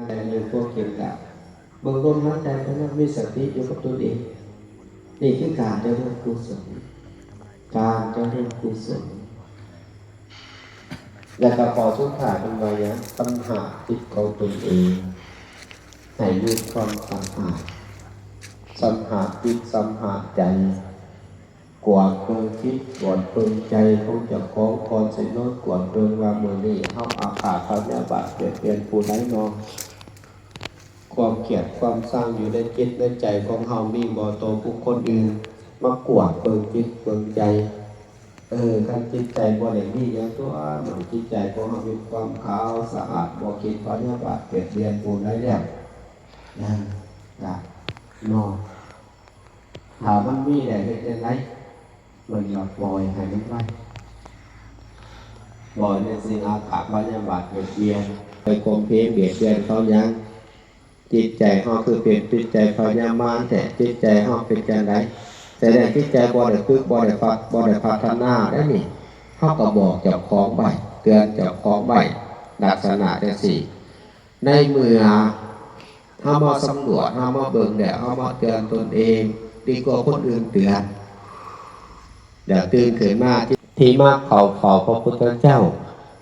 ໃຈຢູ່ພວກເກັບກະເບິ່ງລົມຫາຍໃຈໄປນຳ ມີສະຕິຢູ່ກັບຕົນເອງ. ນີ້ຄືການຈະເລີນກຸສົນ ການຈະເລີນກຸສົນ. ແລ້ວກໍຂໍ້ສຸດທ້າຍເພິ່ນວ່າຫຍັງ? ຊຳຮະຈິດຂອງຕົນເອງໃຫ້ມີຄວາມສະອາດ, ຊຳຮະຈິດ, ຊຳຮະໃຈ. ກວດເບິ່ງຈິດ ກວດເບິ່ງໃຈຂອງເຈົ້າຂອງ ກ່ອນຊິນອນ ກວດເບິ່ງວ່າມື້ນີ້ເຮົາອາຄາດພະຍາບາດບຽດບຽນຜູ້ໃດນໍ? ຄວາມກຽດຄວາມຊັງຢູ່ໃນຈິດໃນໃຈຂອງເຮົາມີບໍ່ຕໍ່ບຸກຄົນອື່ນ? ມາກວດເບິ່ງຈິດເບິ່ງໃຈ. ເອີ ຄັນຈິດໃຈບໍ່ໄດ້ມີຫຍັງຕົວະ ເນາະ, ຈິດໃຈຂອງເຮົາມີຄວາມຂາວສະອາດ ບໍ່ຄິດພະຍາບາດບຽດບຽນຜູ້ໃດແລ້ວ ເອີ ກະເນາະ. ຖ້າມັນມີແລ້ວເຮັດຈັ່ງໃດ? ມັນກໍປ່ອຍໃຫ້ມັນໄປ ບໍ່ໃຫ້ມີສິ່ງອາຄາດພະຍາບາດບຽດບຽນ ໄປຂົ່ມເຂງບຽດບຽນເຂົາຫຍັງ. ຈິດໃຈເຮົາຄືເປັນຈິດໃຈພະຍາມານແທ້? ຈິດໃຈເຮົາເປັນຈັ່ງໃດ? ສະແດງຈິດໃຈບໍ່ໄດ້ຝຶກ ບໍ່ໄດ້ຟັກ ບໍ່ໄດ້ພັດທະນາໄດ໋ນີ້. ເຮົາກໍບອກເຈົ້າຂອງໄວ້ ເຕືອນເຈົ້າຂອງໄວ້ ລັກສະນະຈັ່ງຊີ້. ໃນເມື່ອເຮົາມາສຳຫຼວດ ເຮົາມາເບິ່ງແລ້ວ ເຮົາມາເຕືອນຕົນເອງ ດີກວ່າຄົນອື່ນເຕືອນ. ແລ້ວຕື່ນຂຶ້ນມາ ທີ່ ທີ່ມາເຂົ້າເຝົ້າພະພຸດທະເຈົ້າ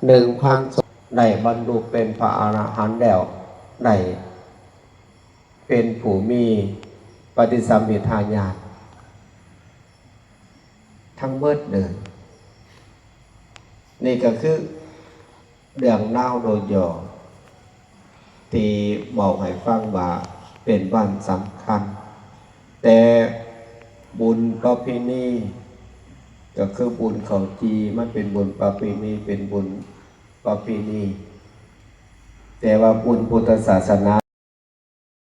ໜຶ່ງພັນ ໄດ້ບັນລຸເປັນພະອະລະຫັນແລ້ວ ໄດ້ເປັນຜູ້ມີປະຕິສຳພິທາຍານທັງໝົດເລີຍ. ນີ້ກໍຄືເລື່ອງລາວໂດຍຫຍໍ້ ທີ່ເວົ້າໃຫ້ຟັງວ່າເປັນວັນສຳຄັນ, ແຕ່ບຸນປະເພນີ ກໍຄືບຸນເຂົ້າຈີ່ ມັນເປັນບຸນປະເພນີ ເປັນບຸນປະເພນີ, ແຕ່ວ່າບຸນພຸດທະສາສະໜາ